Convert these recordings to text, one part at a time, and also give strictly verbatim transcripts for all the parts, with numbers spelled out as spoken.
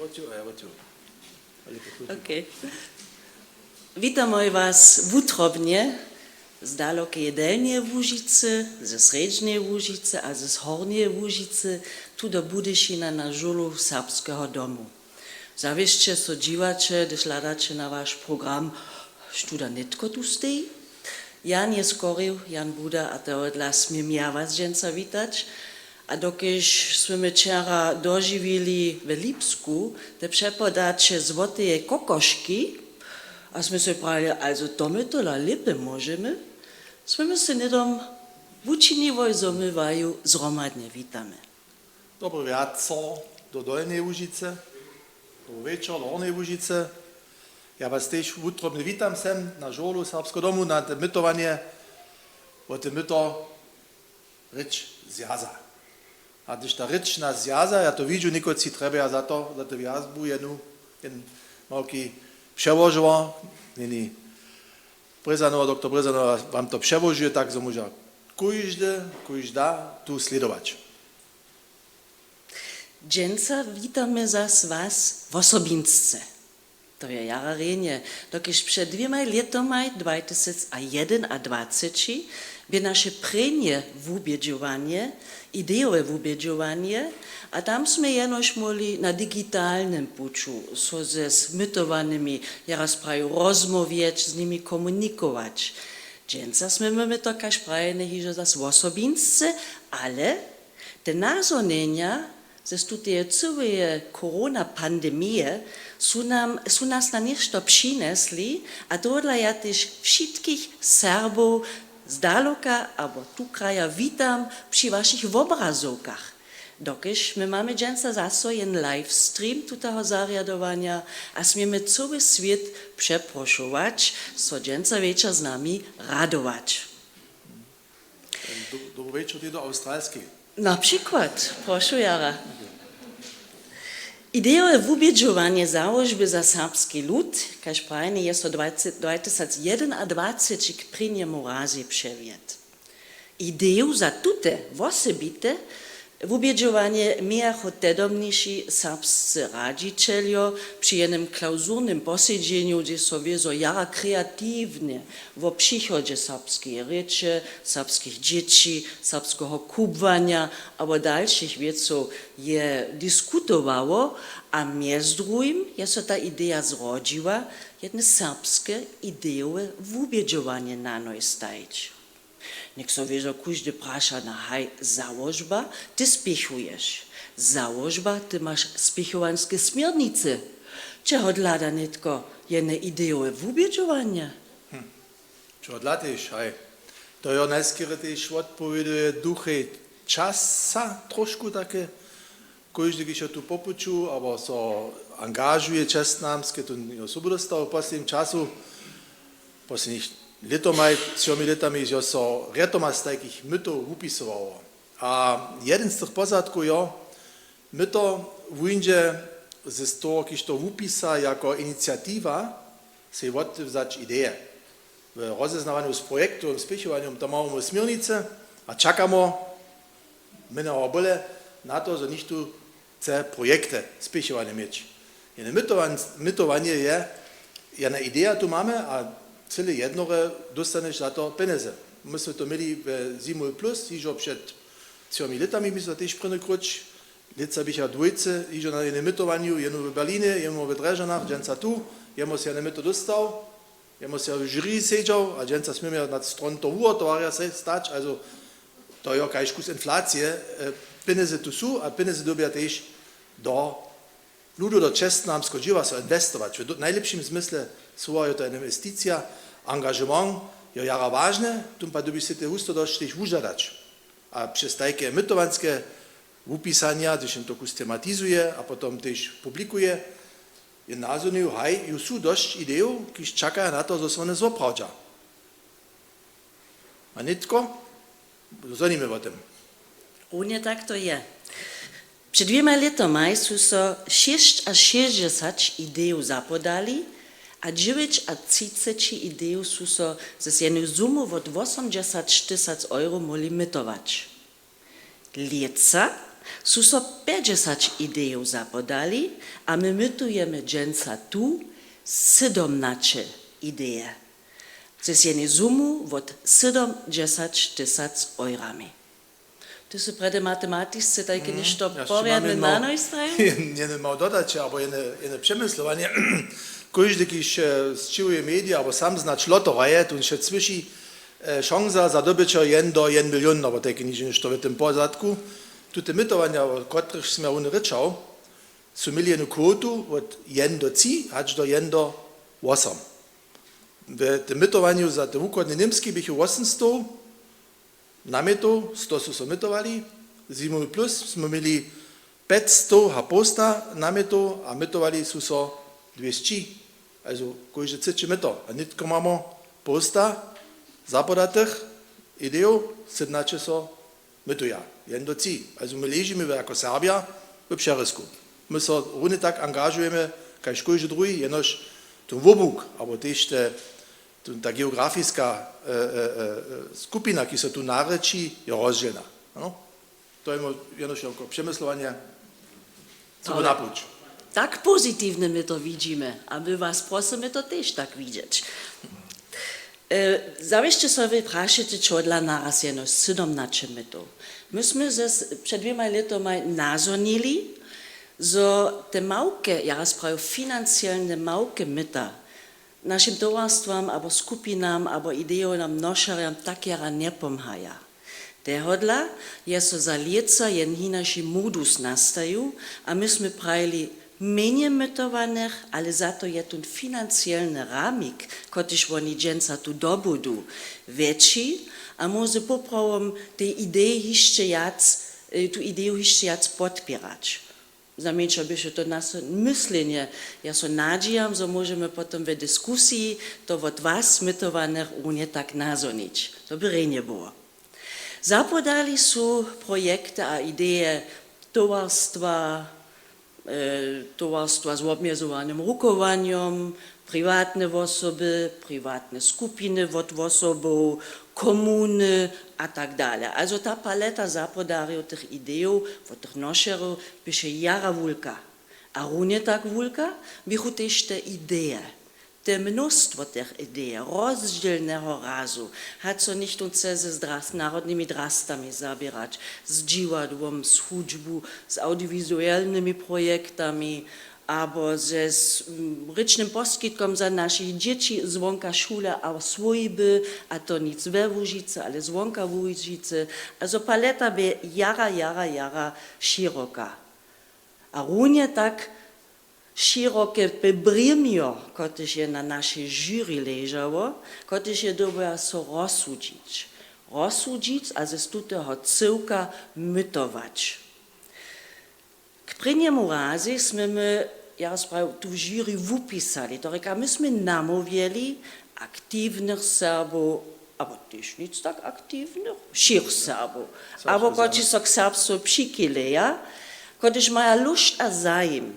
Wotju, a ja wotju. Okay. Witamoj was wutrobnje z dalokeje Delnjeje Łužicy, ze Srjedźneje Łužicy a z Hornjeje Łužicy tu do Budyšina na žurlu Serbskeho domu. Zawěsće so dźiwaće, hdyž hladaće na waš program, štó da nětko tu steji. Jan je skorju, Jan Buda, a tohodla směm ja was dźensa witać. A dokelž smy my wčera dožiwili w Lipsku te přepodaće złoteje kokoški, a smy sej prawili, also to my tola lěpje móžemy, smy my sej hnydom wučiniłoj, zo my waju zhromadnje witamy. Dobry wjaco do Dolnjeje Łužicy, dobry wječor do Hornjeje Łužicy. Ja was tež wutrobnje witam sem na žurlu Serbskeho domu, na te mytowanje, wo te myto rěč zwjaza. A hdyž ta rěč nas zwjaza, ja to widźu, někotři trjebaja za to, za tu wjazbu jednu, jedn małki přełožował, něni Brězanowa, doktor Brězanowa wam to přełožuje, tak zo móža kóždy, kóžda tu slědować. Dźensa witamy zas was wosobinsce. To je jara rjenje, dokelž před dwěmaj lětomaj, dwatysacjedynadwaceći, bě naše prěnje wubědźowanje, idejowe wubědźowanje, a tam smy jenož móhli na digitalnym puću so ze mytowanymi, ja raz praju, rozmołwjeć, z nimi komunikować. Dźensa smy my to, kaž prajene, hižo zas wosobinsce, ale te nazhonjenja z tuteje cyłeje korona-pandemije su nam, su nas na něšto přinjesli, a tohodla ja tež wšitkich Serbow z daloka abo tu kraja witam při wašich wobrazowkach. Dokelž my mamy dźensa zaso jen live stream tuteho zarjadowanja a směmy cyły swět přeprošować, so dźensa wječor z nami radować. Do-, dobry wječor, ty do Awstralskej. Na přikład, prošu jara. Idejowe wubědźowanje Załožby za serbski lud, kaž prajene, je so dwajce-, dwatysacjedynadwaceći k prěnjemu razej přewjedł. Ideju za tute wosebite wubědźowanje mějachu tedomniši serbscy radźićeljo při jenym klawzurnym posedźenju, hdźež so wězo jara kreatiwnje wo přichodźe serbskeje rěče, serbskich dźěći, serbskeho kubłanja abo dalšich wěcow je diskutowało, a mjez druhim je so ta ideja zrodźiła, jedne serbske idejowe wubědźowanje na noj stajić. Něk so wězo kóždy praša: „Na haj, Załožba, ty spěchuješ. Załožba, ty maš spěchowanske směrnicy. Čehodla da nětko jedne idejowe wubědźowanje?“ Čehodla tež, haj. To jo najskerje tež wotpowěduje duchej časa, trošku take. Kóždy, kiž jo tu po puću abo so angažuje čestnamske, tón jo sobu dóstał w poslednim času, w poslednich lětomaj, třomi lětami, jo so rjetoma z tajkich mytow wupisowało. A jedyn z tych pozadkow jo, myto wuńdźe z toho, kiž to wupisa jako iniciatiwa, sej wotwzać ideje. W rozeznawanju z projektowym spěchowanjom tam mamy směrnicy a čakamy, mjenjamy bóle, na to, zo něchtó chce projekty spěchowane měć. Jene mytowan-, mytowanje je, jena ideja tu mamy a cyle jednore dóstaneš za to pjenjezy. My smy to měli we Zimul Plus hižo před třomi lětami, my smy tež prěny króć, lětsa běcha dwójce hižo na jenym mytowanju, jenu w Berlinje, jenu w Drježdźanach, dźensa tu, jemu sej jene myto dóstał. Jemu sej w žiri sedźał a dźensa směmy nad strontowu towarja se stać, also to jo kaž kus inflacije, e, pjenjezy tu su a pjenjezy dyrbja tež do ludu, do čestnamskeho dźěła so inwestować. W do-, najlěpšim zmysle słowa jo to jena inwesticija, angažement jo jara wažne, tón pak dyrbiš sej te husto dosć tež wužadać. A přez tajke mytowanske wupisanja, hdyž jón to kus tematizuje a potom tež publikuje, je nazhonił, haj, ju su dosć idejow, kiž čakaja na to, zo so wone zwoprawdźa. A nětko? Zhonimy wo tym. Runje tak to je. Před dwěma lětomaj su so šěsćašěsćdźesać idejow zapodali a dźewjećatřiceći idejow su so z jenej sumu wot wosomdźesat tysac euro móhli mytować. Lětsa Su so pjećdźesać idejow zapodali a my mytujemy dźensa tu sydomnaće ideje z jenej sumu wot sydomdźesać tysac eurami. Ty sy prjedy matematisce tajke něšto porjadne nanoj stajił? Jene mało dodaće abo jene přemyslowanje. Kóždy kiž sćěhuje medija abo sam znać loto hraje, tón wšetc słyši, šansa za dobyćo jen do jen milion abo tajke něšto w tym pozadku. Tute mytowanja, o kotrychž smy runje rěčał, su měli jenu kwotu wot jen do tři hač do jen do wosom. W tym mytowanju za te wuchodne němske běchu wosomstow namjetow, sto su so mytowali. Zimowy plus smy měli pjećstow a połsta namjetow a mytowali su so dwěsći. Also kóžde třeće myto a nětko mamy połsta zapodatych idejow, sydnaće so mytuja jen do tři. Also my ležimy jako Serbja w přerězku. My so runje tak angažujemy kaž kóždy druhi, jenož tón wobłuk abo tež te, ta geografiska skupina kiž so tu narěči, je rozdźělna. To je jenož jako přemyslowanje. Tak pozitiwnje my to widźimy a my was prosymy to tež tak widźeć. Zawěsće so wy prašyće čodla naraz jenož sydomnaće mytow. My smy před dwěmaj lětomaj nazhonili, zo te małke, ja raz prawił financielne małke myta našim towarstwam abo skupinam abo idejownam nošerjam tak jara njepomhaja. Tehodla je so za lětsa jen hinaši modus nastajił a my smy prajili, mjenje mytowanych ale za to je tón financielny ramik, kotryž woni dźensa tu dobudu, wjetši a móže poprawom tej ideji hišće wjac tu ideju hišće wjac podpěrać. Znajmjeńša běše to naše myslenje. Ja so nadźijam zo móžemy potom w diskusiji to wot was mytowanych runje tak nazhonić, to by rjenje było. Zapodali su projekty a ideje towarstwa, towarstwa z wobmjezowanym rukowanjom, priwatne wosoby, priwatne skupiny wot wosobow, komuny a tak dale. Also ta paleta zapodarjow tych idejow wot tych nošerjow běše jara wulka. A runje tak wulka běchu tež te ideje, te mnóstwo tych ideje rozdźělneho razu, hač so něchtó chce z narodnymi drastami zaběrać, z dźiwadłom, z hudźbu, z audiowizuelnymi projektami abo z rěčnym poskitkom za našich dźěći zwonka šule a swójby, a to nic we łužicy ale zwonka łužicy. A zo paleta bě jara jara jara široka. A runje tak široke bě brěmjo, kotrež je na našej žyri ležało, kotrež je dyrbjała so rozsudźić, rozsudźić a z tuteho cyłka mytować. K prěnjemu razej smy my, ja sprawił tu žyri wupisali to rěka my smy namołwjeli aktiwnych Serbow, abo tež nic tak aktiwnych wšěch Serbow, abo kotřiž so k serbstwu přichyljeja, kotřiž maja lóšt a zajim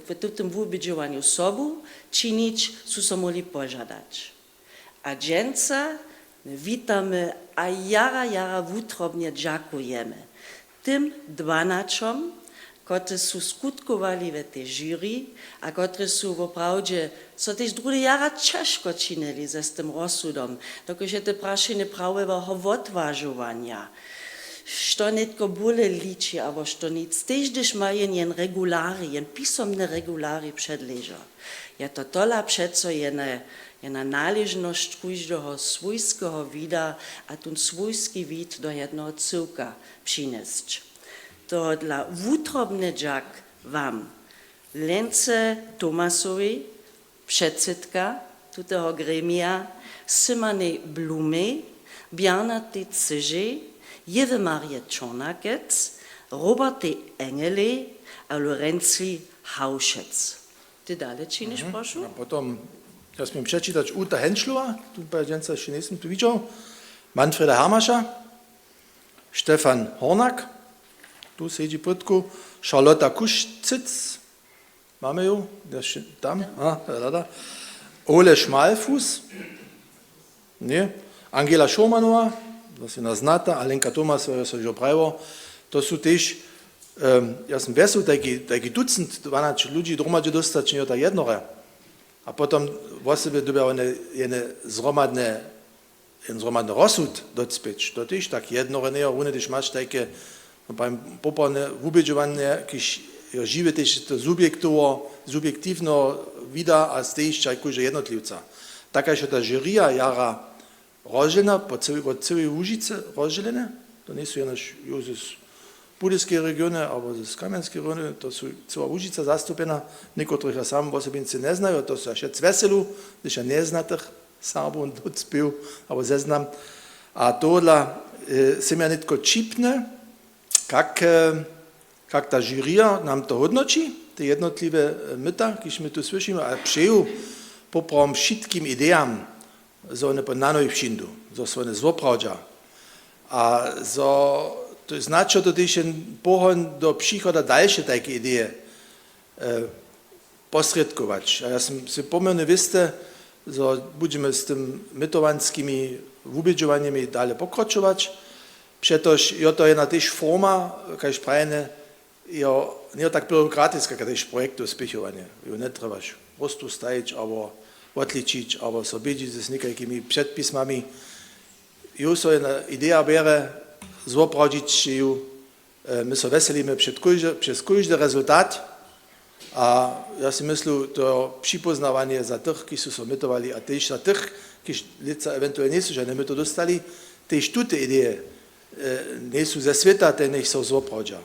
w tutym wubědźowanju sobu činić, su so móhli požadać. A dźensa my witamy a jara jara wutrobnje dźakujemy tym dwanaćom, kotrež su skutkowali w tej žyri a kotrež su woprawdźe so tež druhdy jara ćežko činili z tym rozsudom, dokelž je to prašenje praweho wotwažowanja, što nětko bóle liči abo što nic, tež hdyž ma jen jen regularij jen pisomny regularij předležo, je to tola přeco jena naležnosć kóždeho swójskeho wida a tón swójski wid do jednoho cyłka přinjesć. Tohodla wutrobny dźak wam, lence tomasowej, předsydka tuteho gremija, symanej blumej, bjarnatej cyžej, jěwy marje čornakec, robertej engelej a lorencli haušec. Ty dale činiš prošu. A potom ja smím přečitać uta henčlowa, tu pa dźensa ešte njejsym tu widźał, manfreda hermaša, stefan hornak, tu sedźi pódku, charlotta kušcyc, mamy ju tam, hlada, ole šmalfus, ně, angela šurmanowa, to si nas znata, alenka tomasowa so jo prajiło, To su tež, em, ja sym wjesel tajki, tajki ducent dwanaće ludźi dohromady dóstać, njejo tak jednore. A potom wosebje dyrbja wone jedne zhromadne, jeden zhromadny rozsud docpěć. To tež tak jednore njejo, runje hdyž maš tajke, no, powěm, poprawne wubědźowanje, kiž jo žiwe tež to subjektowo, subjektiwno wida a stejišća kóždeho jednotliwca. Tak kaž je ta žurija jara rozdźělena po cyłej, wot cyłej Łužicy rozdźělene. To njejsu jenož jo z Budyskeje regiony abo z Kamjenskeje regiony, to su cyła Łužica zastupjena, někotrych ja sam wosebincy njeznaju, to su ja wšetc wjeselu, hdyž ja njeznatych Serbow docpěł abo zeznam. A tohodla, e, sym ja nětko ćipny, kak, e, kak ta žurija nam to hódnoći, te jednotliwe, e, myta, kiž my tu słyšimy, a přeju poprawom wšitkim idejam, zo one po nanoj přińdu, zo so one zwoprawdźa. A zo, to je značo, to tež je pohon do přichoda dalše tajke ideje, e, posrědkować. A ja sym sej poměrnje wěsty, zo budźemy z tym mytowanskimi wubědźowanjemi dale pokročować. Přetož jo to jedna tež forma, kaž prajene, jo, njejo tak byrokratiska, kaž tež projektowe spěchowanje. Jo njetrjebaš prostu stajić abo wotličić abo so bědźić z někajkimi předpismami. Jo so jedna ideja bjere, zwoprawdźić ju, e, my so wjeselimy před kóždy, přez kóždy rezultat. A ja sej myslu, to připóznawanje za tych, kiž su so mytowali, a tež za tych, kiž lětsa ewentualnje njejsu žane myto dóstali, tež tute ideje, e, njejsu ze swěta, te njech so zwoprawdźa.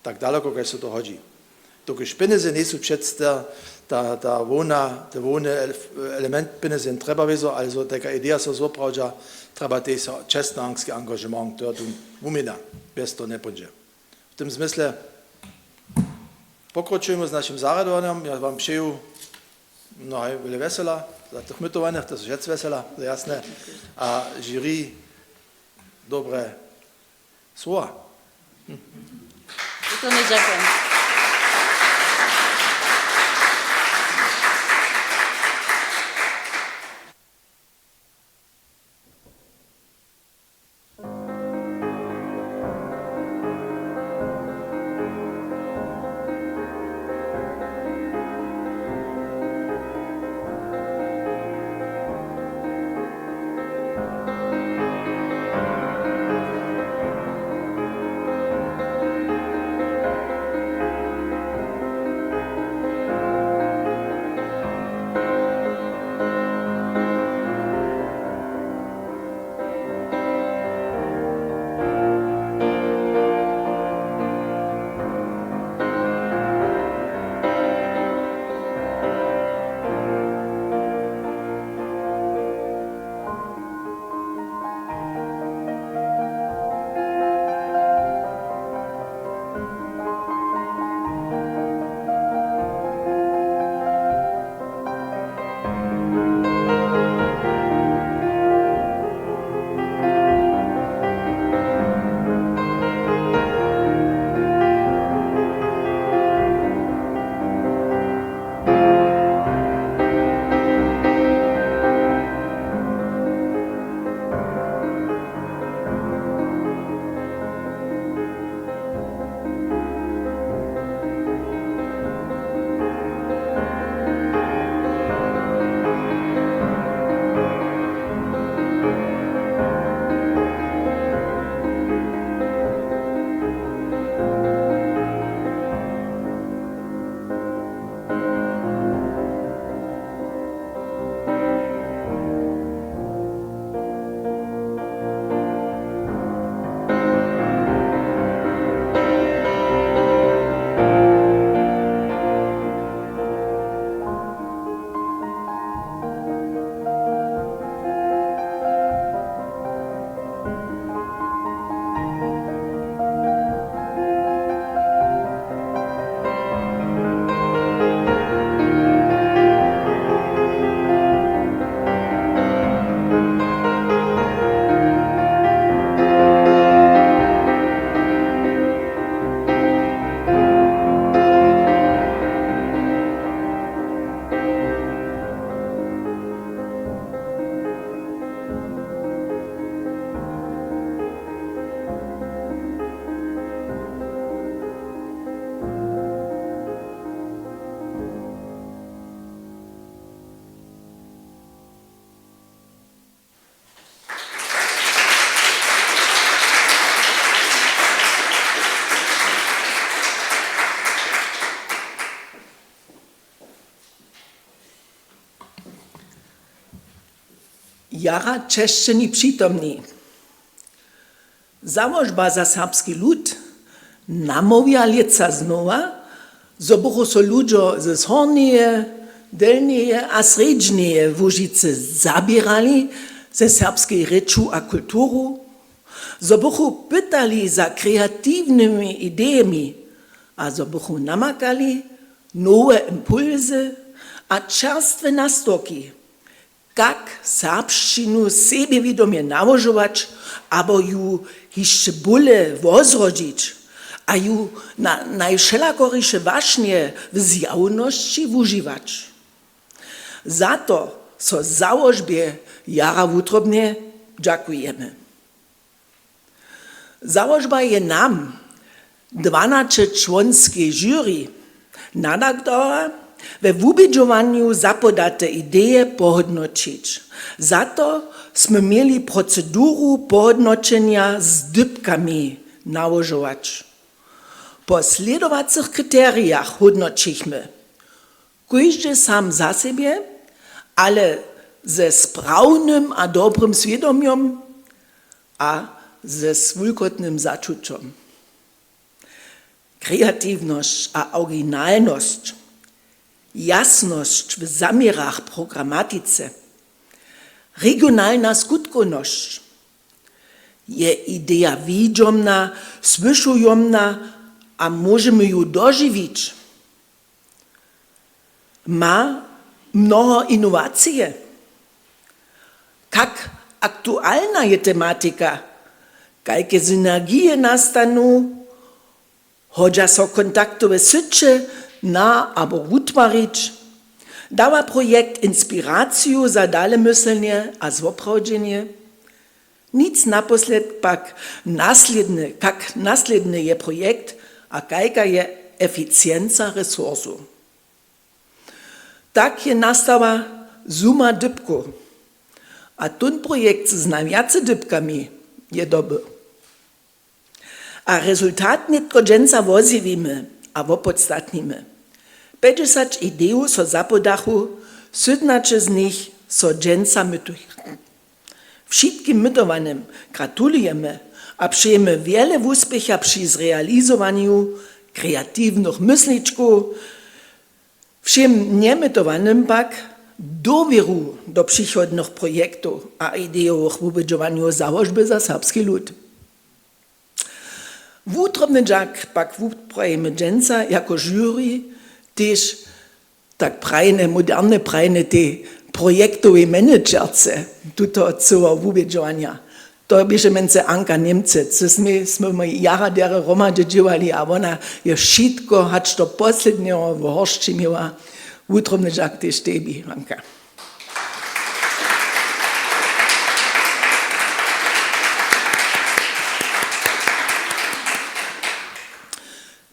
Tak daloko, kaž so to hodźi. Dokelž pjenjezy njejsu přec ta, ta, ta hłowna, te hłowny ele-, element pjenjezy jen trjeba wězo, ale zo tajka ideja so zwoprawdźa, trjeba tež so čestnohamtski angažement, to je tu wuměna, bjez toho njepóńdźe. W tym zmysle pokročujemy z našim zarjadowanjom. Ja wam přeju mnohaj wjele wjesela, za tych mytowanjach, to su wšetc wjesela, to je jasne. A žiri dobre słowa. Wulkny dźakujemy. Jara česćeni přitomni. Załožba za serbski lud namołwja lětsa znowa, zo bychu so ludźo z Hornjeje, Delnjeje a Srjedźneje Łužicy zaběrali ze serbskej rěču a kulturu, zo bychu pytali za kreatiwnymi idejemi a zo bychu namakali nowe impulsy a čerstwe nastorki, kak serbšćinu sebjewidomje nałožować abo ju hišće bóle wozrodźić a ju na najwšelakoriše wašnje w zjawnosći wužiwać. Za to so załožbje jara wutrobnje dźakujemy. Załožba je nam, dwanaćečłonskej žuri, nadaktorja we wubědźowanju zapodate ideje pohódnoćić. Za to smy měli proceduru pohódnoćenja z dypkami nałožować. Po slědowacych kriterijach hódnoćichmy kóždy sam za sebje, ale ze sprawnym a dobrym swědomjom a ze swulkotnym začućom. Kreatiwnosć a originalnosć, jasnosć w zaměrach w programatice, regionalna skutkownosć, je ideja widźomna, słyšujomna a móžemy ju dožiwić. Ma mnoho inowacije? Kak aktualna je tematika? Kajke synergije nastanu? Hodźa so kontaktowe syće na abo wutwarić? Dawa projekt inspiraciju za dalemyslenje a zwoprawdźenje? Nic naposledk pak naslědny, kak naslědny je projekt a kajka je eficienca resursow. Tak je nastała suma dypkow. A tón projekt z najwjace dypkami je dobył. A rezultat nětko dźensa wozjewimy a wopodstatnimy. Pjećdźesać idejow so zapodachu, sydomnaće z nich so dźensa mytuja. Wšitkim mytowanym gratulujemy a přejemy wjele wuspěcha při zrealizowanju kreatiwnych mysličkow. Wšěm njemytowanym pak dowěru do přichodnych projektow a idejowych wubědźowanjow Załožby za serbski lud. Wutrobny dźak pak wuprajimy dźensa jako žuri tež tak prajne, moderne prajne, tej projektowej managerce tutoho cyłeho wubědźowanja. To běše mjency Anka Němcec. Smy, smy my jara derje hromadźe dźěłali a wona je wšitko hač do poslednjeho w horšći měła. Wutrobny dźak tež tebi, Anka.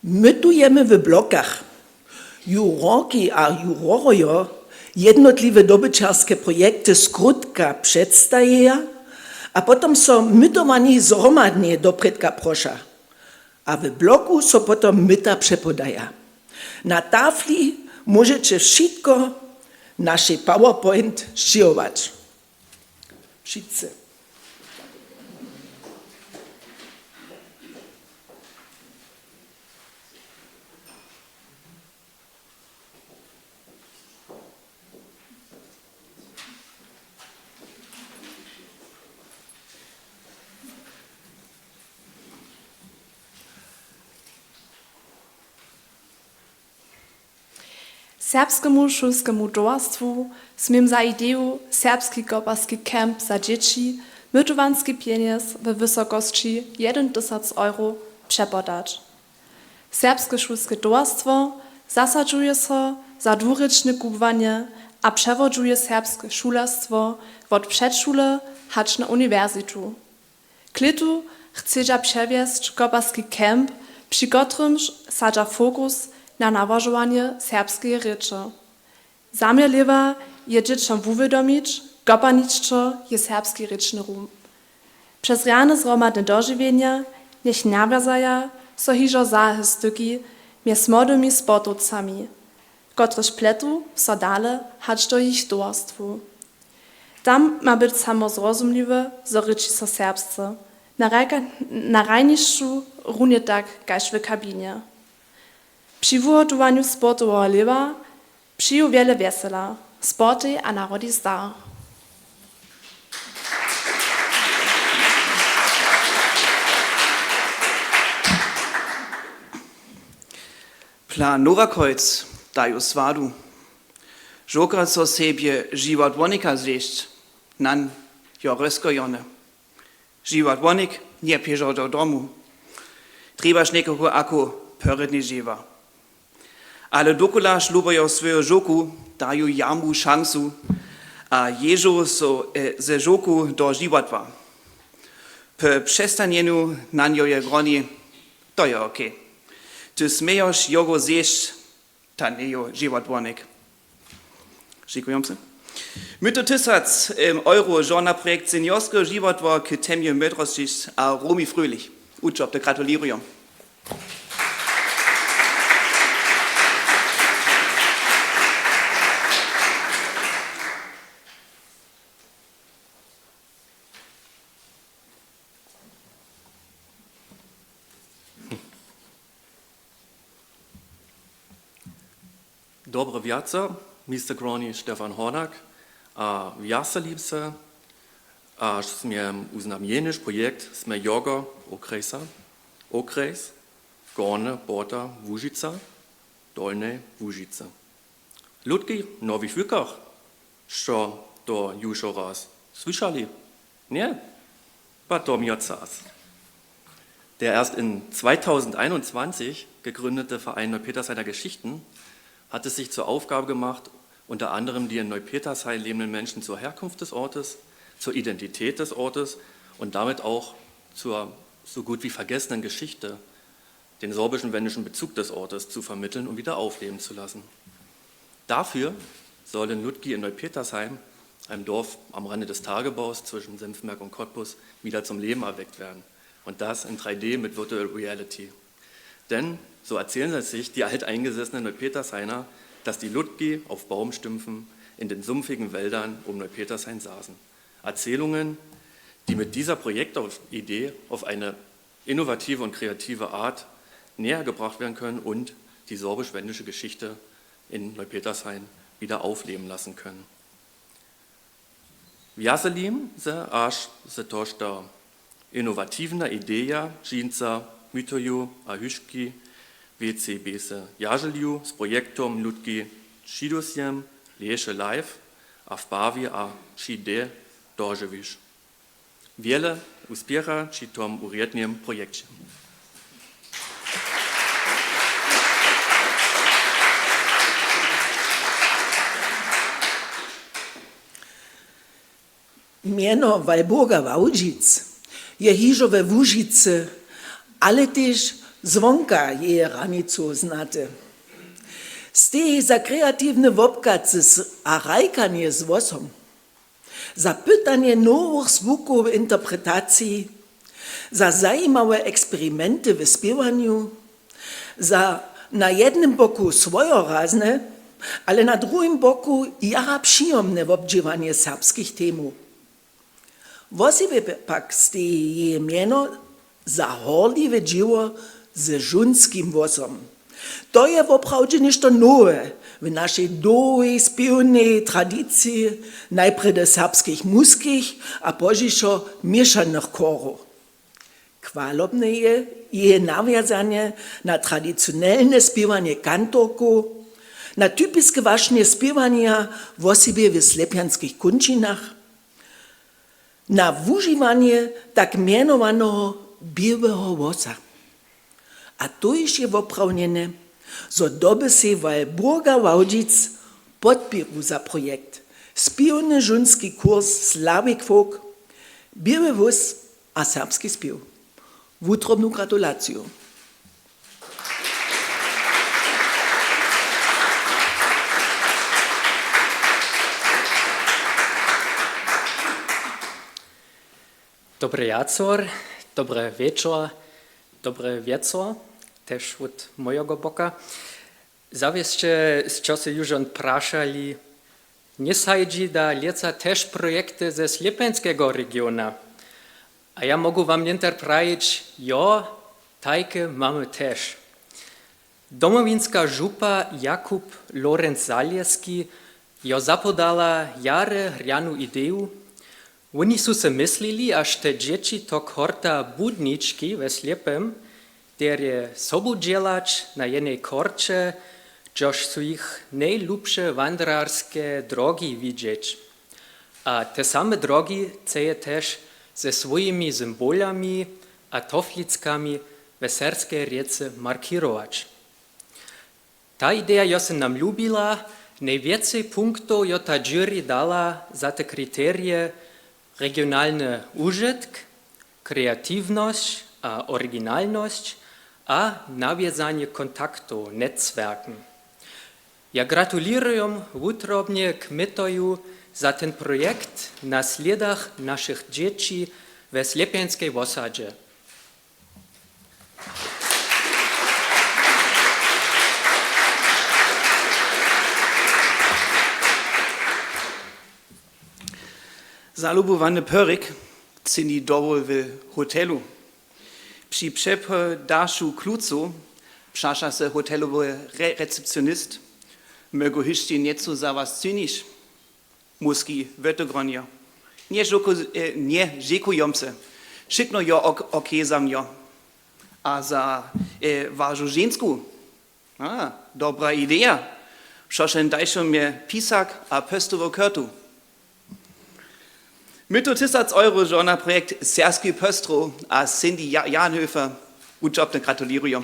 Mytujemy w blokach. Jurorki a jurorejo jednotliwe dobyćerske projekty skrótka předstajeja a potom so mytowani zhromadnje doprědka proša. A w bloku so potom myta přepodaja. Na tafli móžeće wšitko w našej PowerPoint sćěhować. Wšitcy. Serbskemu šulskemu towarstwu směm za ideju Serbski koparski camp za dźěći mytowanski pjenjez we wysokosći jedyn tysac euro přepodać. Serbske šulske towarstwo zasadźuje so za dwurěčne kubłanje a přewodźuje serbske šulerstwo wot předšule hač na uniwersitu. K lětu chcedźa přewjesć koparski camp, při kotrymž sadźa fokus na nałožowanje serbskeje rěče. Zaměrliwa je dźěćom wuwědomić, koparnišćo je serbski rěčny rum. Přez rjane zhromadne dožiwjenja njech nawjazaja so hižo zahe styki mjez młodymi sportowcami, kotrež pletu so dale hač do jich towarstwow. Tam ma być samo zrozumliwy, zo rěči so serbsce. Na hrajka-, na hrajnišću runje tak kaž w kabinje. Při wuhotowanju sportoweho lěhwa přeju wjele wjesela, sportej a narodi zdar. Plan Nowa Kreuz daju swadu. Žołka so sebje Žiwat Wonika zjěsć, nan jo ryskejo jone. Žiwat Wonik njepěžo do domu. Trjebaš někoho ako pyrjedni žewa. Ale dokulaž lubajo swoju žołku, daju jamu šansu a ježu so, e, ze žołku do žiwatła. Po přestanjenju nan jo je groni, to je ok. Ty smějoš jogo zjěsć, to njejo žiwat Wonik. Dźěkujem se. Myto tysac, em, euro žo na projekt seniorskeho žiwatła k temje mydrosćišć a Romi Fröhlich. Wučopte gratulirujem. Dobre wjace, mister Groni Stefan Hornak, a wjaselibce, a směm wuznamjeniš projekt smějogo okrejsa, okrejs, Gornje Porta Łužica, Dolnej Łužicy. Ludki w nowich wukach, što to južo raz słyšali? Nje? Pa to měr čas. Der erst in zweitausendeinundzwanzig gegründete Verein Neupetershainer Geschichten hatte sich zur Aufgabe gemacht, unter anderem die in Neupetershain lebenden Menschen zur Herkunft des Ortes, zur Identität des Ortes und damit auch zur so gut wie vergessenen Geschichte, den sorbischen-wendischen Bezug des Ortes zu vermitteln und wieder aufleben zu lassen. Dafür sollen Ludki in Neupetershain, einem Dorf am Rande des Tagebaus zwischen Senftenberg und Cottbus, wieder zum Leben erweckt werden. Und das in drei D mit Virtual Reality. Denn, so erzählen es sich die alteingesessenen Neupetershainer, dass die Ludki auf Baumstümpfen in den sumpfigen Wäldern um Neupetershain saßen. Erzählungen, die mit dieser Projektidee auf eine innovative und kreative Art näher gebracht werden können und die sorbisch-wendische Geschichte in Neupetershain wieder aufleben lassen können. Wjaselim se, až se tožta inowatiwna ideja dźensa mytoju a hyški W C B se jaželju z projektom Ludki tři do siedem leše live a w barwi a tři D dožiwiš. Wjele wuspěcha při tom wurjednym projekće. Mjeno Walburga Wałdźic je hižo we Łužicy, ale tež zwonka jeje hranicow znate. Steji za kreatiwny wobchad z-, a hrajkanje z hłosom, za pytanje nowych zwukow w interpretaciji, za zajimawe eksperimenty w spěwanju, za na jednym boku swojerazne, ale na druhim boku jara přijomne wobdźěłanje serbskich temow. Wosebje pak steji jeje mjeno za horliwe dźěło ze žónskim hłosom. To je woprawdźe něšto nowe w našej dołhej spěwnej tradiciji, najprjedy serbskich mužskich a pozdźišo měšanych chórow. Chwalobne je jeje nawjazanje na tradicionelne spěwanje kantorkow, na typiske wašnje spěwanja, wosebje w slepjanskich kónčinach, na wužiwanje tak mjenowaneho běłeho hłosa. A to hišće woprawdnjene, zo doby sej Walburga Wałdźic podpěru za projekt, spěwny žónski kurs Slavic Folk, běły hłós a serbski spěw. Wutrobnu gratulaciju. Dobry jacor, dobry wječor, dobry wjecor, tež wot mojeho boka. Zawěsće sće se južon prašali, Njesadźi da lětsa tež projekty ze Slěpjańskeho regiona. A ja móhł wam něhdy prajić, jo, tajke mamy tež. Domowinska župa Jakub Lorenc Zalěski jo zapodała jara rjanu ideju. Woni su se myslili, a te dźěći to chorta Budnički we Slěpjem, derje sobu dźělać na jenej chorće, hdźež su jich nejlubše wandrarske drogi widźeć. A te same drogi chceje tež ze swójimi symbolami a toflickami we serbskej rěcy markirować. Ta ideja jo se nam lubila. Nejwjecej punktow jo ta jury dała za te kriterije: regionalny užitk, kreatiwnosć a originalnosć a nawjezanje kontaktow, netzwerken. Ja gratulěrujem wutrobnje kmitoju za ten projekt na slědach našich dźěći we Slěpjańskej wosadźe. Zalubowany Pörik, cyni dowol w hotelu. Při přepodašu klucow přaša se hotelowy re-, recepcionist: „Móhł hišće něco za was činić?“ Muski wotogronjo: „Nje, žoku-, e, nje, žekujomce. Wšitko jo ok-, okej za mnje. A za, e, wašu žensku? A, dobra ideja. Wšošen dajšo mje pisak a postowow kartu.“ Myto tysac euro žo na projekt Serbski postrow a Cindy Ja-, Janhöfer wučopnje gratulěrujo.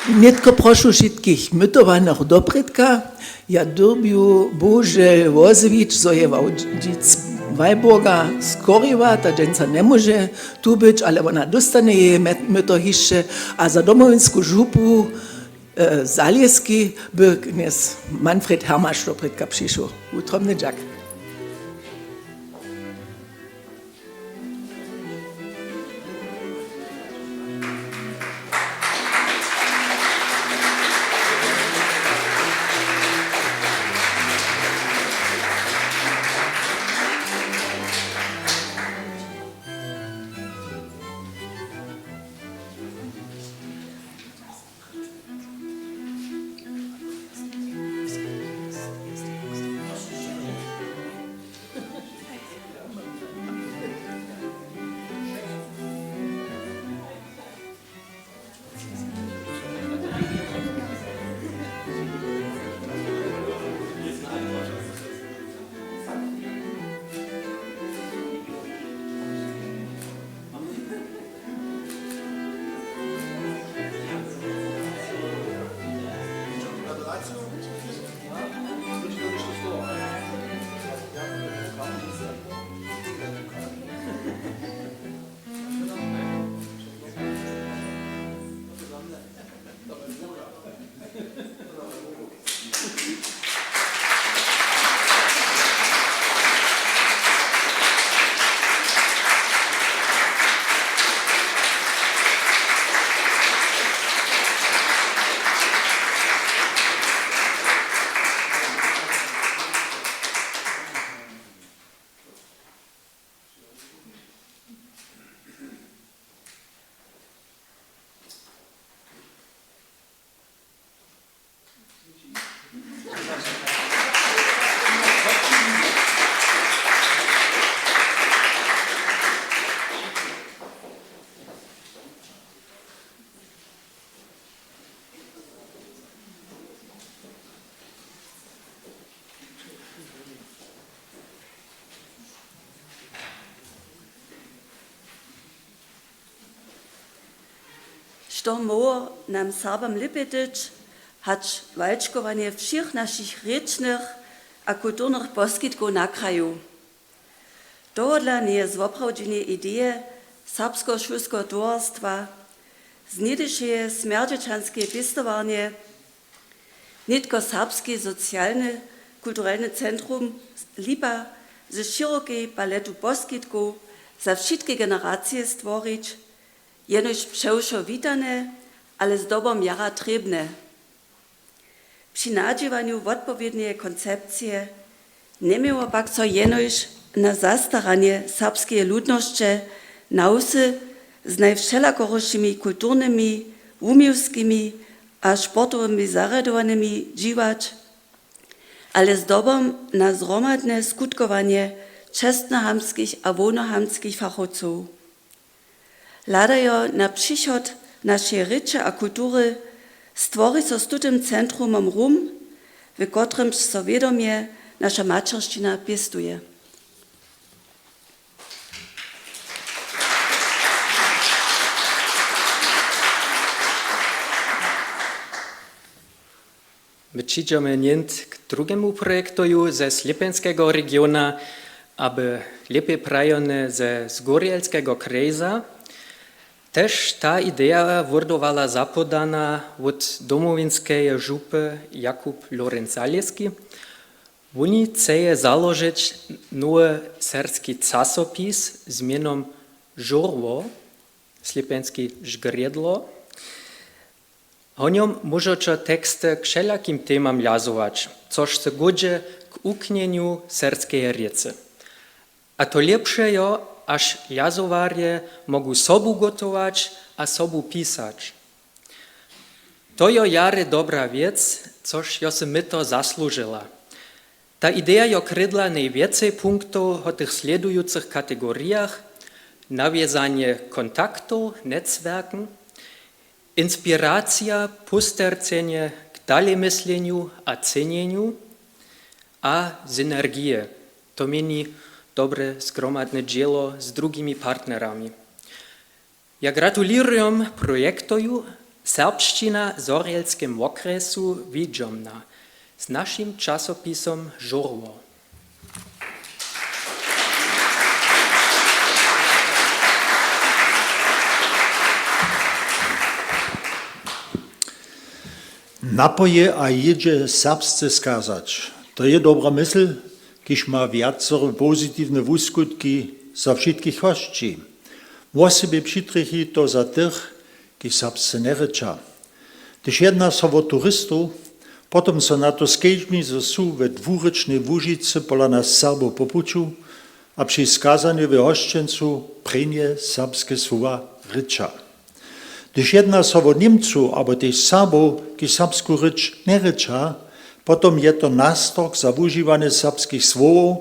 Nětko prošu wšitkich mytowanych doprědka. Ja dyrbju bohužel wozjewić, zo je Wałdźic Weiburga skorjiła, ta dźensa njemóže tu być, ale wona dóstanje jeje met-, myto hišće. A za domowinsku župu, e, Zalěski by knjez Manfred Hermaš doprědka přišoł. Wutrobny dźak. Što móhło nam Serbam lěpje tyć, hač walčkowanje wšěch našich rěčnych a kulturnych poskitkow na kraju? Tohodla njeje zwoprawdźenje ideje Serbskeho šulskeho towarstwa, z něhdyšeje smjerdźećanskeje pěstowarnje, nětko Serbski socialny kulturelny centrum Lipa ze šěrokej paletu poskitkow za wšitke generacije stworić, jenož přewšo witane, ale zdobom jara trěbne. Při nadźěłanju wotpowědneje koncepcije njeměło pak so jenož na zastaranje serbskeje ludnosće na wsy z najwšelakorišimi kulturnymi, wuměłskimi a sportowymi zarjadowanymi dźiwać, ale zdobom na zhromadne skutkowanje čestnohamtskich a hłownohamtskich fachowcow. Hladajo na přichod našeje rěče a kultury, stwori so z tutym centrumom rum, w kotrymž so wědomje naša maćeršćina pěstuje. My přińdźemy něhd k druhému projektoju ze Slěpjanskeho regiona, aby lěpje prajone ze Zgorjelskeho krjejza. Tež ta ideja wurdowała zapodana wot Domowinskeje župy Jakub Lorenc Zalěski. Woni chceje založyć nowy serbski časopis z mjenom Žórło, slěpjanski žgrjedło. Honjom móžeće teksty k wšelakim temam ljazować, což se godźe k wuknjenju serbskeje rěcy. A to lěpše jo, až ljazowarje móhłu sobu gotować a sobu pisać. To jo jare dobra wěc, což jo sy myto zaslužyła. Ta ideja jo krědla nejwjecej punktow w tych slědujucych kategorijach: nawjezanje kontaktow, netzwerken, inspiracija, póstercjenje k dalejmyslenju a cenjenju, a synergije, to měni dobre zgromadne dźěło z druhimi partnerami. Ja gratulěrujem projektoju Serbšćina w Zhorjelskim wokrjesu widźomna z našim časopisom Žórło. Napoje a jědźe serbsce skazać, to je dobra mysl, kiž ma wjacore pozitiwne wuskutki za wšitkich hosći. Wosebje přitrjechi to za tych, kiž serbsce njerěča. Hdyž jedna so wo turistow, potom so na to skedźbni, zo su we dwurěčnej Łužicy pola nas Serbow po puću a při skazanju we hosćencu prěnje serbske słowa rěča. Hdyž jedna so wo Němcow abo tež Serbow, kiž serbsku rěč njerěča, potom je to nastork za wužiwanje serbskich słowow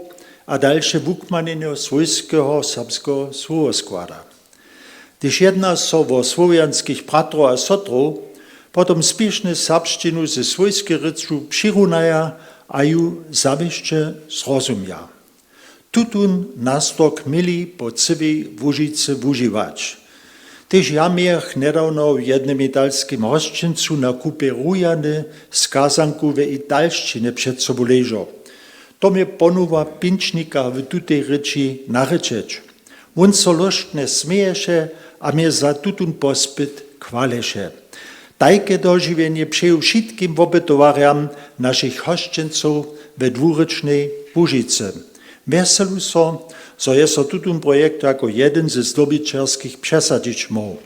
a dalše wukmanjenje swójskeho serbskeho słowoskłada. Hdyž jedna so wo słowjanskich bratrow a sotrow, potom spěšnje serbšćinu ze swójskej rěču přirunaja a ju zawěsće zrozumja. Tutón nastork měli po cyłej Łužicy wužiwać. Tež ja mějach njedawno w jednym italskim hosćencu na kupě rujany skazanku we italšćinje před sobu ležał. To mje ponuwa pinčnika w tutej rěči narěčeć. Wón so lóštnje směješe a mje za tutón pospyt chwaleše. Tajke dožiwjenje přeju wšitkim wopytowarjam našich hosćencow we dwurěčnej Łužicy. Wjeselu so, zo je so tutón projekt jako jedyn ze zdobićerskich přesadźić móhł.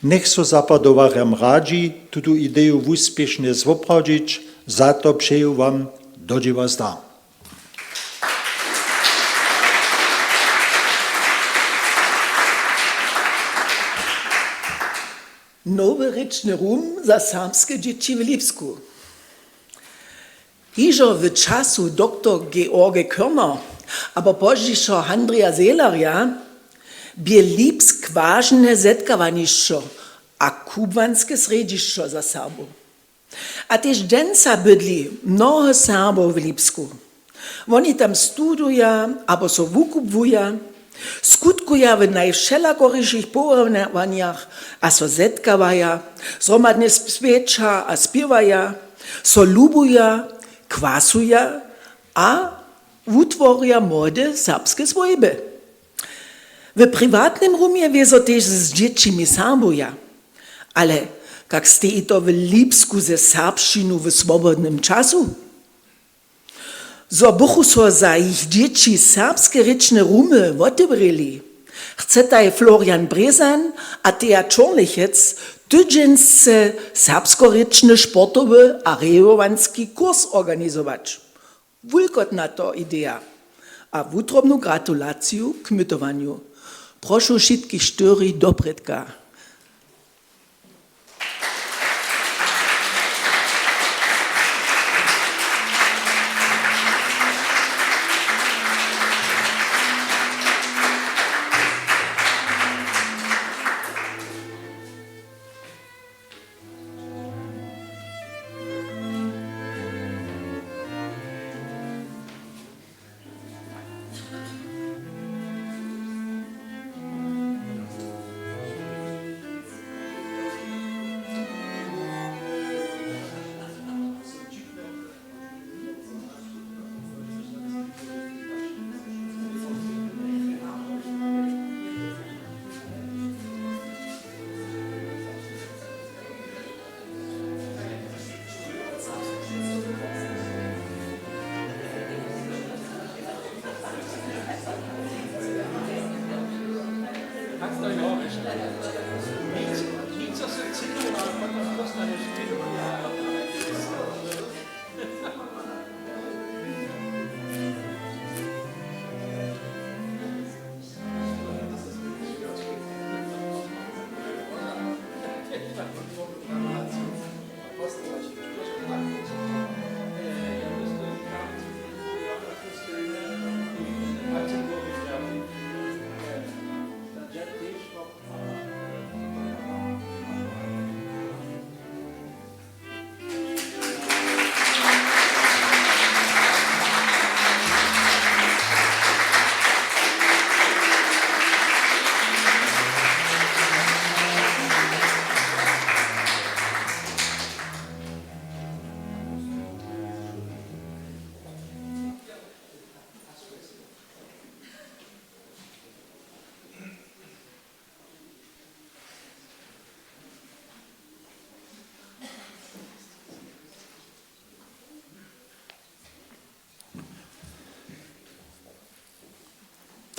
Njech so zapadowarjam radźi tutu ideju wuspěšnje zwoprawdźić. Za to přeju wam do dźěła zdar. Nowy rěčny rum za serbske dźěći w Lipsku. Hižo w času doktor George Körner abo pozdźišo Handrija Zehlerja bě Lipsk wažne zetkawanišćo a kubłanske srjedźišćo za Serbow. A tež dźensa bydli mnoho Serbow w Lipsku. Woni tam studuja abo so wukubłuja, skutkuja w najwšelakorišich powołanjach a so zetkawaja, zhromadnje swjeća a spěwaja, so lubuja, kwasuja a wutworja młode serbske swójby. W priwatnym rumje wězo tež z dźěćimi Serbuja. Ale kak steji to w Lipsku ze serbšćinu w swobodnym času? Zo bychu so za jich dźěći serbske rěčne rumy wotewrěli, Chcetaj Florian Brězan a Thea Čornychec tydźensce serbskorěčny sportowy a rejowanski kurs organizować. Wulkotna to ideja a wutrobnu gratulaciju k mytowanju. Prošu wšitkich štyri doprědka.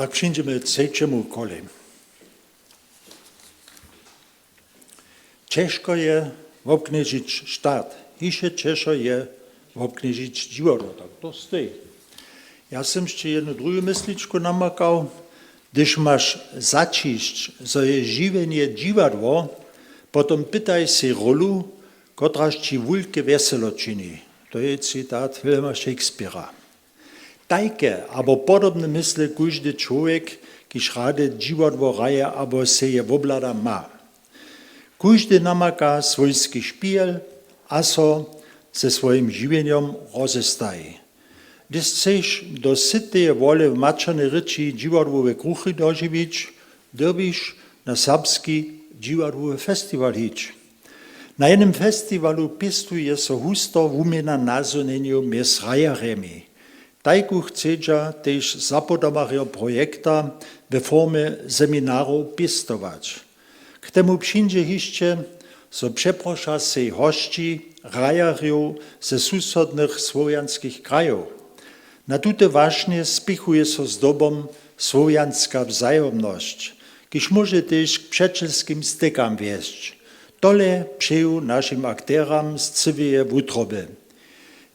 Tak přińdźemy k třećemu kolej. Ćežko je wobknježić štart, hišće ćežo je wobknježić dźiwadło, tak to steji. Ja sym hišće jednu druhu mysličku namakał. Hdyž maš zaćišć, zo je žiwjenje dźiwadło, potom pytaj sej rólu, kotraž ći wulke wjeselo čini. To je citat Williama Shakespearea. Tajke abo podobne mysle kóždy čłowjek, kiž rady dźiwadło hraje abo sej je wobhlada, ma. Kóždy namaka swójski špihel a so ze swójim žiwjenjom rozestaji. Hdyž chceš do syteje wole w maćernej rěči dźiwadłowe kruchy dožiwić, dyrbiš na serbski dźiwadłowy festiwal hić. Na jednym festiwalu pěstuje so husto wuměna nazhonjenjow mjez hrajerjemi. Tajku chcedźa tež zapodomarjo projekta we formje seminarow pěstować. K temu přińdźe hišće, zo přeproša sej hosći, hrajerjow ze susodnych słowjanskich krajow. Na tute wašnje spěchuje so zdobom słowjanska wzajomnosć, kiž móže tež k přećelskim stykam wjesć. Tole přeju našim akteram z cyłeje wutroby.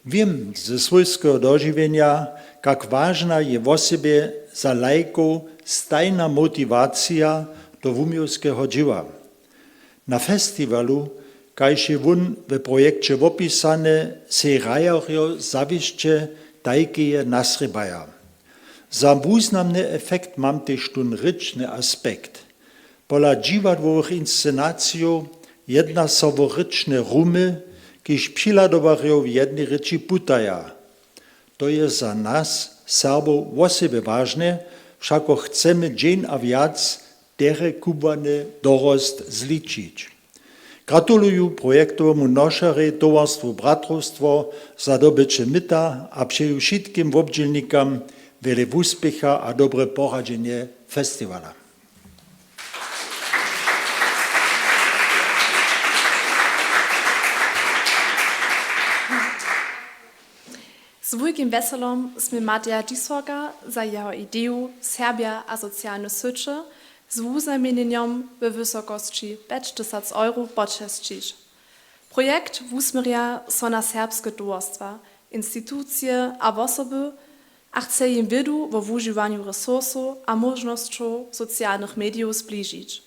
Wěm ze swójskeho dožiwjenja, kak wažna je wosebje za lajkow stajna motiwacija do wuměłskeho dźěła. Na festiwalu, kaž je wón w projekće wopisany, sej hrajerjo zawěsće tajkeje nastrěbaja. Za wuznamny efekt mam tež tón rěčny aspekt. Pola dźiwadłowych inscenacijow jedna so wo rěčne rumy, kiž přihladowarjow w jednej rěči putaja. To je za nas, Serbow, wosebje wažne, wšako chcemy dźeń a wjac deregubłany dorost zličić. Gratuluju projektowemu nošerjej, towarstwu Bratrowstwo, za dobyće myta a přeju wšitkim wobdźělnikam wjele wuspěcha a dobre poradźenje festiwala. Z wulkim wjeselom smy Mateja Diesforga za jeho ideju Serbja a socialne syće Z wuznamjenjenjom we wysokosći pjećtysac euro počesćić. Projekt wusměrja so na serbske towarstwa, institucije a wosoby a chce jim wědu wo wužiwanju resursow a móžnosćow socialnych medijow zbližić.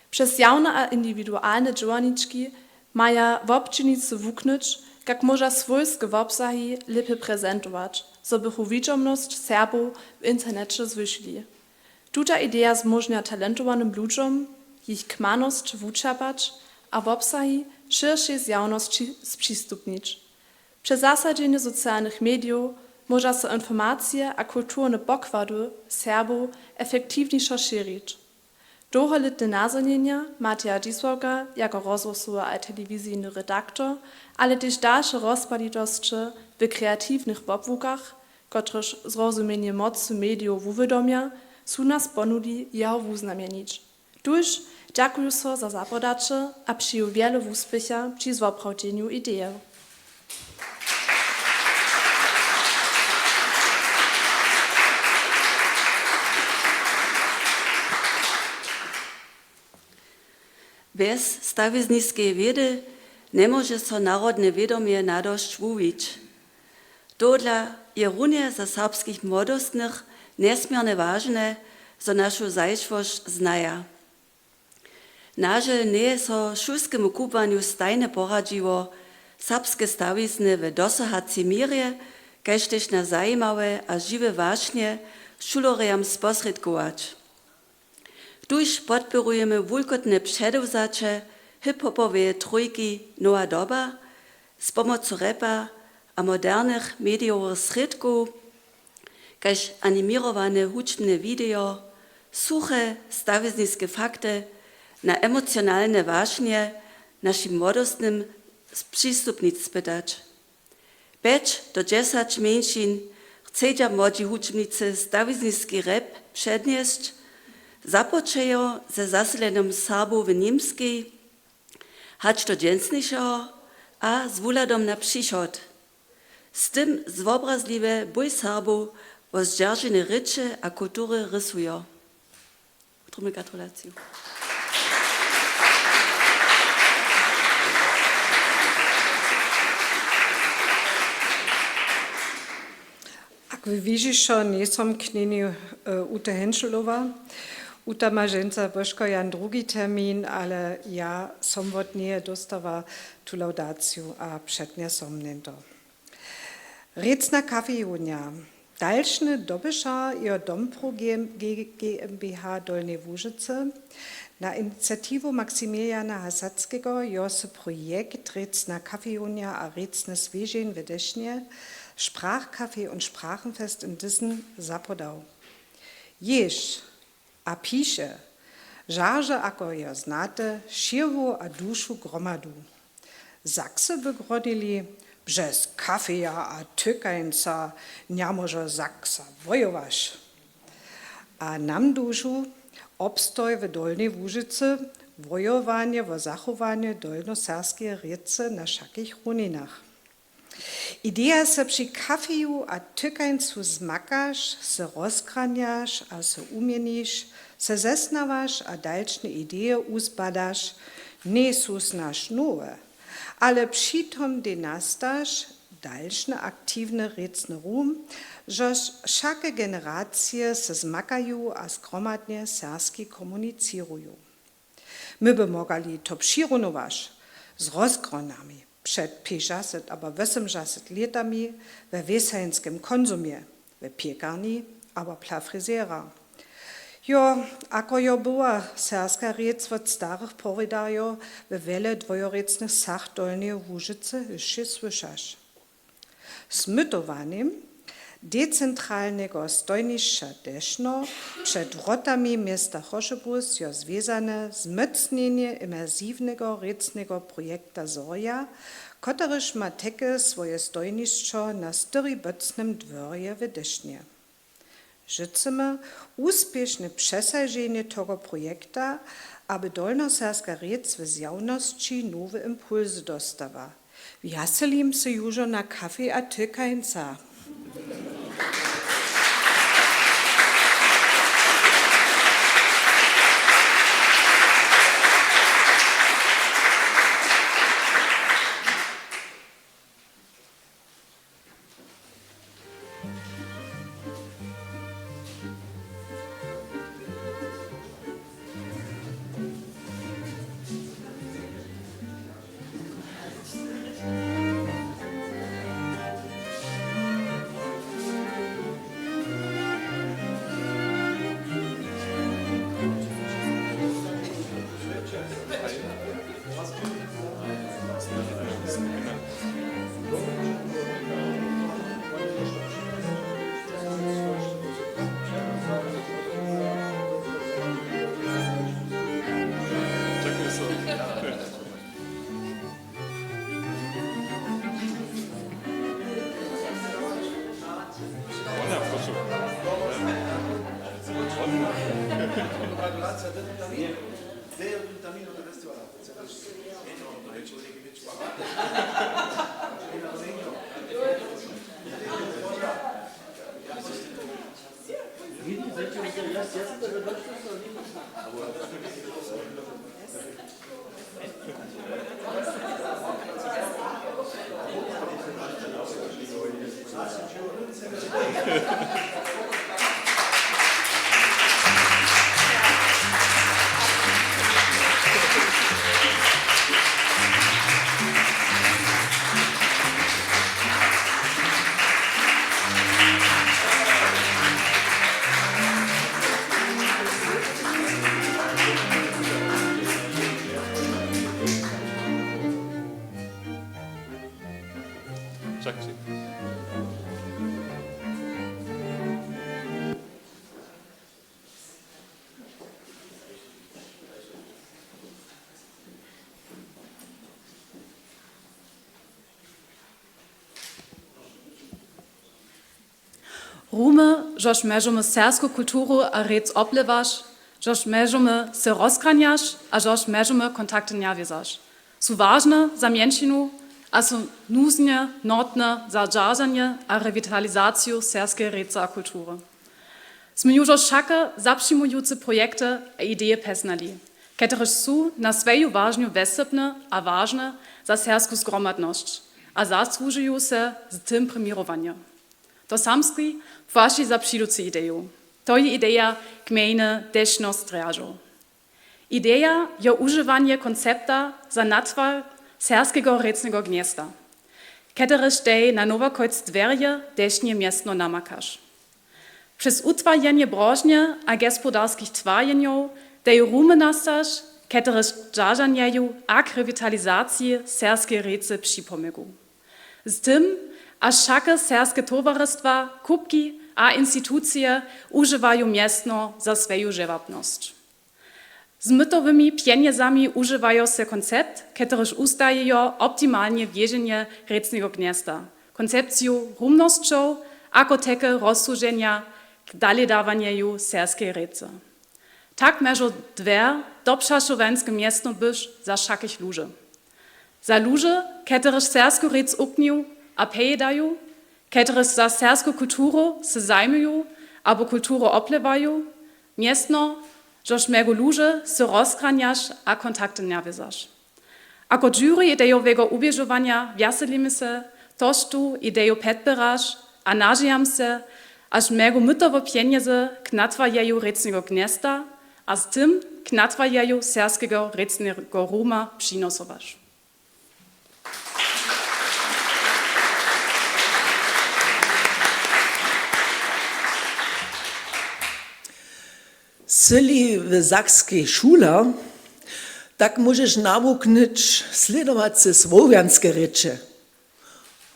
Přez jawne a indiwidualne dźěłarnički maja wobdźělnicy wuknyć, kak móža swójske wobsahi lěpje prezentować, zo bychu widźomnosć Serbow w interneće zwyšili. Tuta ideja zmóžnja talentowanym ludźom jich kmanosć wučerpać a wobsahi šěršej zjawnosći spřistupnić. Přez zasadźenje socialnych medijow móža so informacije a kulturne pokłady Serbow efektiwnjejšo šěrić. Dołholětne nazhonjenja Mateja Dźisławka jako rozhłosowy a telewizijny redaktor, ale tež dalše rozpalitosće w kreatiwnych wobłukach, kotrež zrozumjenje mocy medijow wuwědomja, su nas ponudli jeho wuznamjenić. Tuž dźakuju so za zapodaće a přeju wjele wuspěcha při zwoprawdźenju ideje. Bjez stawizniskeje wědy njemóže so narodne wědomje nadosć wuwić. Tohodla je runje za serbskich młodostnych njesměrnje wažne, zo našu zašłosć znaja. Na žel njeje so šulskemu kubłanju stajnje poradźiło, serbske stawizny w dosahacej měrje, kaž tež na zajimawe a žiwe wašnje šulerjam sposrědkować. Tuž podpěrujemy wulkotne předewzaće hip-hopoweje trójki Nowa doba z pomocu repa a modernych medijowych srědkow, kaž animěrowane hudźbne widejo, suche stawizniske fakty, na emocionalne wašnje našim młodostnym spřistupnić spytać. Pjeć do dźesać mjeńšin chcedźa młodźi hudźbnicy stawizniski rap přednjesć, započejo ze zaselenjom Serbow w Němskej hač do dźensnišeho a z wuhladom na přichod. Z tym zwobrazliwje bój Serbow wo zdźerženje rěče a kultury rysujo. Wutrobnu gratulaciju. Ak wy widźišo, njejsom knjeni, e, Ute Henschelowa. Uta ma dźensa poško jan drugi termin, ale ja som wot njeje dóstała tu laudaciju a přednjesom njento. Rěcna kafejownja. Dalšny dobyšar jo Domprow G-, G-, GmbH Dolnej Łužycy. Na iniciatiwu Maximiliana Hasatskeho jo sy projekt Rěcna kafejownja a rěcny swěžeń w Dešnje, Sprachcafé und Sprachenfest in Dissen, zapodał. Jěž a piše, žarže, ako jo znate, šěrbu a dušu gromadu. Saksy by gronili: Bjez kafeja a tykańca njamóže Saksa wojować. A nam dušu: Obstoj w Dolnej Łužycy, wojowanje wo zachowanje dolnoserbskeje rěcy na wšakich runinach. Ideja so při kafeju a tykańcu zmakaš, so rozkranjaš a so wumjeniš, so zesnawaš a dalšne ideje wuzbadaš, njejsu snadź nowe, ale při tomdej nastaš dalšny aktiwny rěcny rum, žož wšake generacije so zmakaju a zgromadnje serbski komunicěruju. My by móhłali to přirunować z rozkronami před pěćdźaset abo wósomdźaset lětami we wěsańskem konsumje, w pěkarni abo pla frizera. Jo, ako jo była serbska rěc wot starych powědarjow we wjele dwójrěcnych wsach Dolneje Łužycy hišće słyšać. Z mytowanjem decentralneho stojnišća Dešno před wrotami města Choćebuz jo zwězane zmócnjenje imersiwneho rěcneho projekta Zorja, kotryž ma tehdy swoje stojnišćo na Styribócnym dworje w Dešnje. Žycemy wuspěšne přesaženje toho projekta, aby dolnoserbska rěc w zjawnosći nowe impulsy dóstała. Wjaselim so južo na kafej a tykańca. Rumy, žož mježomy serbsku kulturu a rěc woplewaš, žož mježomy se rozkranjaš a žož mježomy kontakty njewězaš, su wažne za mjeńšinu a su nuznje notne za dźeržanje a rewitalizaciju serbskeje rěcy a kultury. Smy južo wšake zapřimujuce projekty a ideje pjeznali, kotrež su na swoju wažnju wjesebne a wažne za serbsku zgromadnosć a zasłužuju se z tym prěmirowanjom. To samski płaći za přiducu ideju. To je ideja gmejny Tež nos drjažow. Ideja jo wužiwanje koncepta za natwar serbskeho rěcneho gnjezda, kotrež tež na Nowakojc dwjerje težnje městno namakaš. Přez wutwarjenje brožnje a gospodarskich twarjenjow tež rumy nastaš, kotrež dźeržanjeju a k rewitalizaciji serbskeje rěcy připomógu. Z tym, a wšake serbske towarstwa, kupki a institucije wužiwaju městno za swoju dźěłarnosć. Z mytowymi pjenjezami wužiwajo se koncept, kotryž wustajejo optimalne wěženje rěcneho gnjezda, koncepciju rumnosćow a koteke rozsłuženja k dalejdawanjeju serbskeje rěcy. Tak mježo dwě dopřašowanske městno być za wšakich ludźe. Za ludźe, kotryž serbsku rěc wuknju a pejědaju, kotryž za serbsku kulturu se zajmuju abo kulturu woplewają, městno, žož mjegu ludźe se rozkranjaš a kontakty njewězaš. Ako jury idejoweho wuběžowanja wjeselimy se, tož tu ideju podpěraš a nadźijam se, až mjegu mytowe pjenjezy k natwarjeju rěcneho gnjezda a z tym k natwarjeju serbskeho rěcneho ruma přinosowaš. Sy-li w sakskej šule, tak móžeš nawuknyć slědowace słowjanske rěče: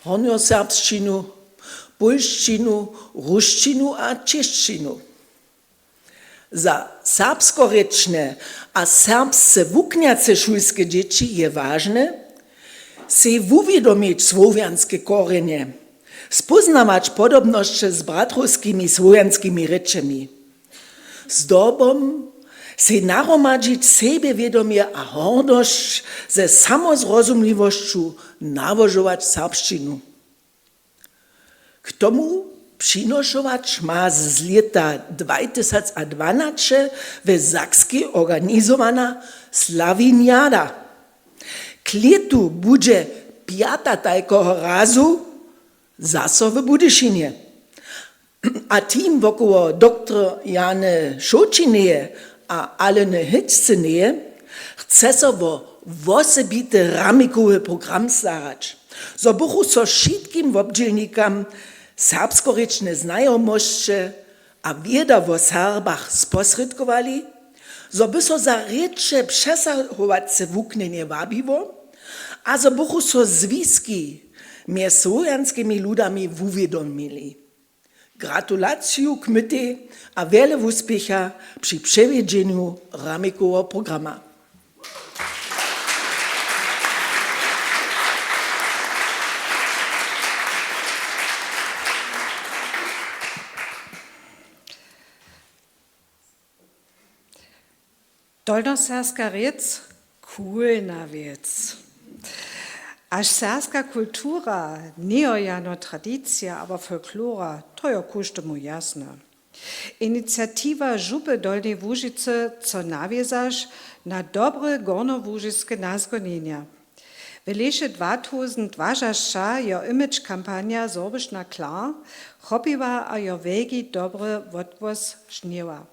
hornjoserbšćinu, pólšćinu, rusćinu a čěšćinu. Za serbskorěčne a serbsce wuknjace šulske dźěći je wažne, sej wuwědomić słowjanske korjenje, spóznawać podobnosće z bratrowskimi słowjanskimi rěčemi. Zdobom sej nahromadźić sebjewědomje a hordosć ze samozrozumliwosću nałožować serbšćinu. K tomu přinošować ma z lěta dwajtysacadwanaće w Sakskej organizowana Slawiniada. K lětu budźe pjata tajkeho razu zaso w Budyšinje. a team wokoło doktor Jany Šołćineje a Aleny Hytšcyneje chce so wo wosebity ramikowy program starać, zo bychu so wšitkim wobdźělnikam serbskorěčne znajomosće a wěda wo Serbach sposrědkowali, zo by so za rěče přesahowace wuknjenje wabiło a zo bychu so zwiski mjez słowjanskimi ludami wuwědomili. Gratulaciju k mytej a wjele wuspěcha při přewjedźenju ramikoweho programa. Dolnoserbska rěc, kulna wěc. Haž serbska kultura njejo jano tradicija abo folklora, to jo kóždemu jasne. Iniciatiwa župy Dolneje Łužicy chce nawězać na dobre gornołužiske nazhonjenja. W lěće dwatuzendwašasća jo image kampanja Sorbišna klar chopiła a jo wjelki dobry wotgłos šnjěła.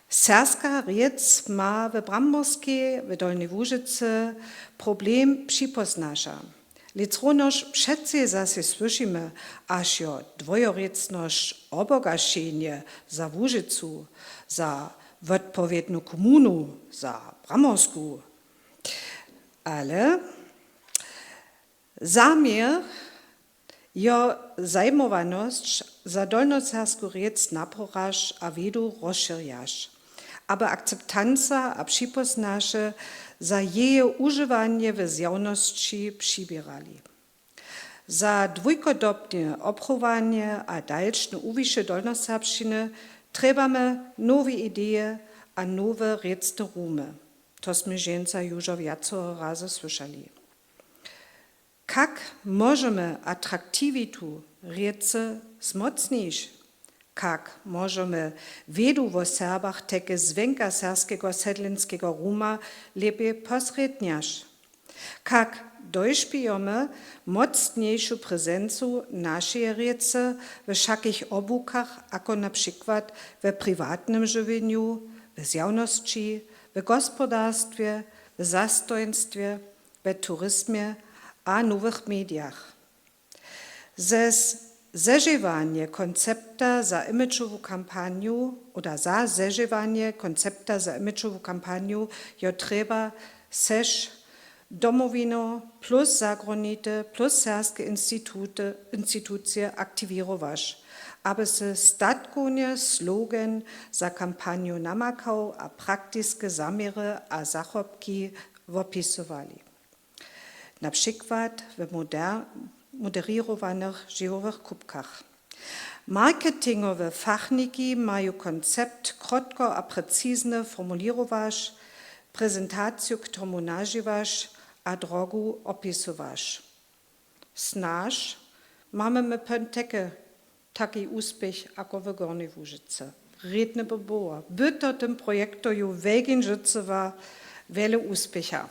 Serbska rěc ma w Bramborskej, w Dolnjej Łužicy problem připóznaša. Lětsa runjež přecej zasej słyšimy, haž jo dwójrěcnosć wobogaćenje za Łužicu, za wotpowědnu komunu, za Bramborsku. Ale zaměr jo zajimowanosć za dolnoserbsku rěc naporaš a wědu rozšěrjaš, abo akceptanca a připóznaše za jeje wužiwanje w zjawnosći přiběrali. Za dwójkodobne obchowanje a dalšne wuwiće dolnoserbšćiny trjebamy nowe ideje a nowe rěcne rumy. To smy dźensa južo wjacore razy słyšali. Kak móžemy atraktiwitu rěcy zmócnić? Kak móžemy wědu wo Serbach tajke zwonka serbskeho sedlinskeho ruma lěpje posrědnjaš? Kak došpějomy mocnjejšu prezencu našeje rěcy we wšakich obłukach, jako na přikład we priwatnym žiwjenju, we zjawnosći, we gospodarstwje, we zastojnstwje, we turizmje a nowych medijach. Ze zežěwanje koncepta za imageowu kampanju oder za zežěwanje koncepta za imageowu kampanju jo trjeba seš Domowino plus zagranicy plus serbske instituty, institucije aktiwěrować, aby se statkownje slogan za kampanju namakał a praktiske zaměry a zachopki wopisowali. Na přikład w moder-, moderěrowanych žiwowych kupkach. Marketingowe fachniki maju koncept krótko a precizne formulirować, prezentaciju k tomu nažiwać a drogu opisować. Snaž mamy my pon teke taki wuspěch jako w Gornjej Łužicy. Rědne by było, by to tym projektorju Wjelkinžycowa wjele wuspěcha.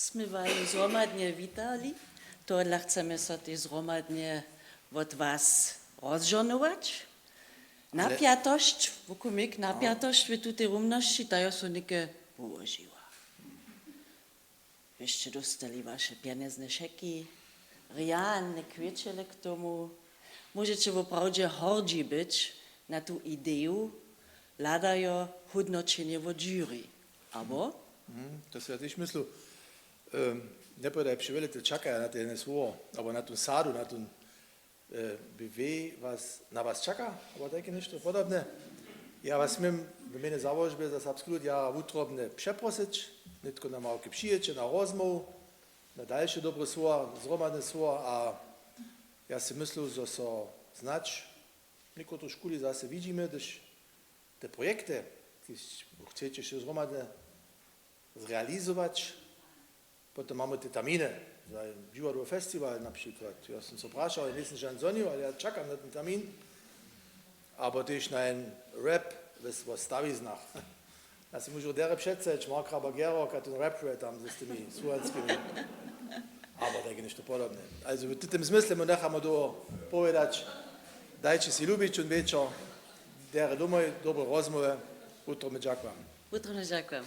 Smy waju zhromadnje witali, tohodla chcemy so tež zhromadnje wot was rozžohnować. Napjatosć, wukumik, napjatosć w tutej rumnosći, ta jo so něke połožiła. Wy sće dóstali waše pjenjezne šeki, realne kwěćele k tomu. Móžeće woprawdźe hordźi być na tu ideju, hladajo hódnoćenje wot jury. Abo? Mhm, to sej ja tež myslu. Ehm, njepowědaj přewjele te čakaja na te jedne słowo, abo na tón sadu, na tón, e, B W was, na was čaka, abo tajke něšto podobne. Ja was směm w mjenje Załožby za Serbski lud jara wutrobnje přeprosyć, nětko na Małki přijěće na rozmołwu, na dalše dobre słowa, zhromadne słowa a ja sej myslu, zo so snadź někotre škuli zase widźimy, hdyž te projekty, kiž chceće sej zhromadnje zrealizować. Potom mamy te terminy za dźiwadłowy festiwal na přikład. Ja sam so prašał, ja njejsym žan zhonił, ale ja čakam na ten termin. Abo tež na jen rap w, wo stawiznach. Ja si móžu derje předstajić Marka Bagerok a ten rap tam z tymi słowanskimi. Abo tak něšto podobne. Also w tym zmysle my nechamy do powědać, dajće si lubić ten wječor, derje domoj, dobre rozmołwy, wutrobnje dźakujam. Wutrobnje dźakujam.